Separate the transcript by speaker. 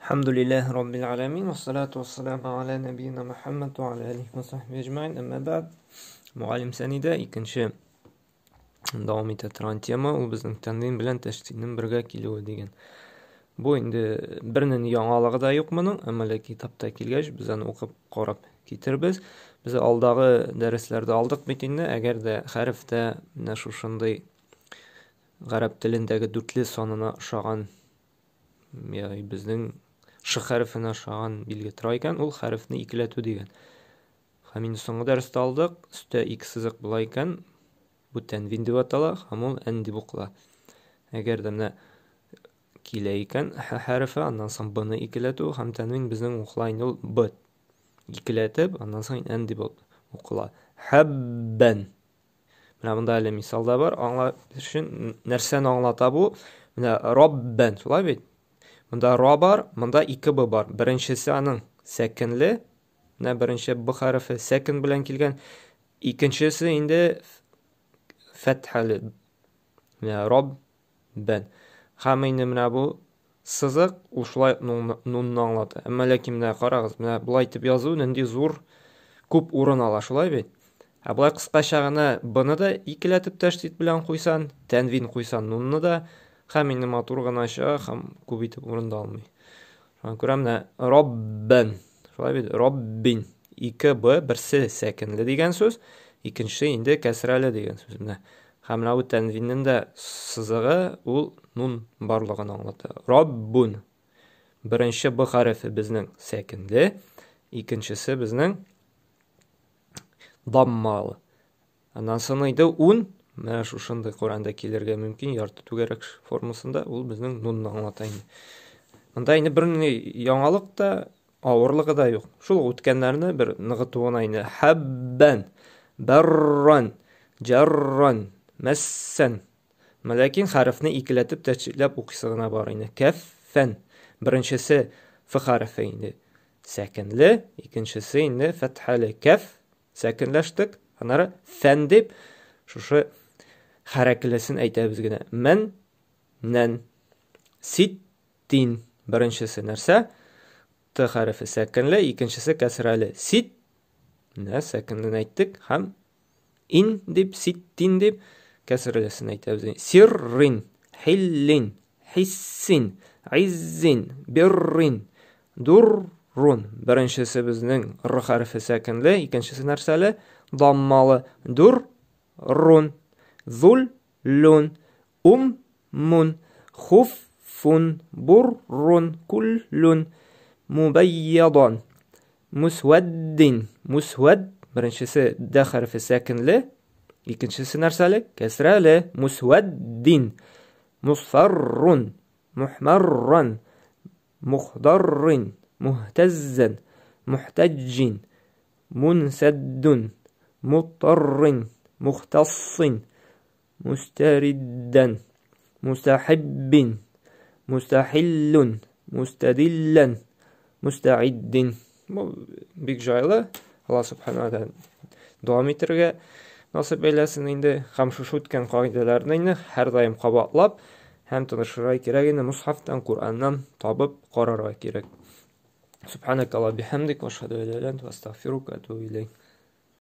Speaker 1: Хәмдүлилләһ Раббил аләмин, вассалату вассаламу аля нәбиина Мөхәммәд ва аля алихи ва сахби әҗмәин. Әмма бәгъд. Мугаллим Сәнидә икенче дәвам итә торган тема ул безнең тәнвин белән тәшдиднең бергә килүе дигән. Бу инде бернинди яңалыгы да юк моның, әмма ләкин китапта килгәч без аны укып карап китербез. Без алдагы дәресләрдә алдык бит инде, әгәр дә хәрефтә менә шушындый гарәп телендәге дүртле санына ошаган Ягъни безнең ш хәрефенә ошаган билге тора икән, ул хәрефне икеләтү дигән. Һәм инде соңгы дәрестә алдык, өстә ике сызык була икән, бу тәнвин дип атала, һәм ул ән дип укыла. Әгәр дә менә килә икән х хәрефе, аннан соң б-ны икеләтү һәм тәнвин безнең укыла инде ул б. Икеләтеп, аннан соң ән дип укыла. Хәббән. Менә монда әле мисал да бар. Аңла өчен нәрсәне аңлата бу? Менә Роббен, шулай бит? Монда ра бар, монда ике б бар. Беренчесе аның сәкенле, менә беренче б хәрефе сәкен белән килгән. Икенчесе инде фәтхәле. Менә Роб Бән. Һәм инде менә бу сызык, ул шулай нунны аңлата. Әмма ләкин менә карагыз, менә болай итеп язу нинди зур күп урын ала, шулай бит? Ә болай кыскача гына б-ны да икеләтеп тәшдид белән куйсан, тәнвин куйсан нунны да, һәм инде матур гына чыга, һәм күп итеп урын да алмый. Шуңа күрә менә Роббен, шулай бит? Роббин. Ике б, берсе сәкенле дигән сүз, икенчесе инде кәсрәле дигән сүз. Менә һәм менә бу тәнвиннең дә сызыгы ул нун барлыгын аңлата. Роббун. Беренче б хәрефе безнең сәкенле, икенчесе безнең даммалы. Аннан соң инде ун, менә шушындый Коръәндә килергә мөмкин, ярты түгәрәк формасында, ул безнең нунны аңлата инде. Монда инде бернинди яңалык та, авырлыгы да юк. Шул үткәннәрне бер ныгыту гына инде. Хәббән, бәрран, җәрран, мәссән. Ләкин хәрефне икеләтеп тәчитләп укыйсы гына бар инде. Кәффән. Беренчесе ф хәрефе инде сәкенле, икенчесе инде фәтхәле. Кәф Сәкенләштек, аннары фән дип шушы хәрәкелесен әйтәбез генә. Мән, нән. Сит, тин. Беренчесе нәрсә? Т хәрефе сәкенле, икенчесе кәсрәле. Сит, менә сәкенлен әйттек һәм ин дип, сит, тин дип кәсрәлесен әйтәбез. Сиррин, хиллин, Хиссин, Иззин, Биррин, Дуррун. Беренчесе безнең Р хәрефе сәкенле, икенчесе нәрсәле? Даммалы. Дур, рун, зул, лун, ум, мун, хуф, фун, бур, рун, куллун, мубайядан, мусвәддин, мусвәд, беренчесе Д хәрефе сәкенле, икенчесе нәрсәле? Кәсрәле, мусвәддин. Мусфаррун, мухмарран, мухдаррин, мухтәззән, мухтәҗҗин, мунсәддун, муттаррин, мухтассин, мустәриддән, мустәхиббин, мустәхиллун, мустәдиллән, мустәиддин. Бу бик җайлы. Алла субхана ва дәвам итәргә насыйп әйләсен инде. Һәм шушы үткән кагыйдәләрне инде һәрдаим кабатлап һәм тырышырга кирәк инде мусхафтан, Коръәннән табып карарга кирәк. Субханак Алла бихамдик, ва ашһаду ан ла иляха илля анта, астагфирука ва атубу илейк.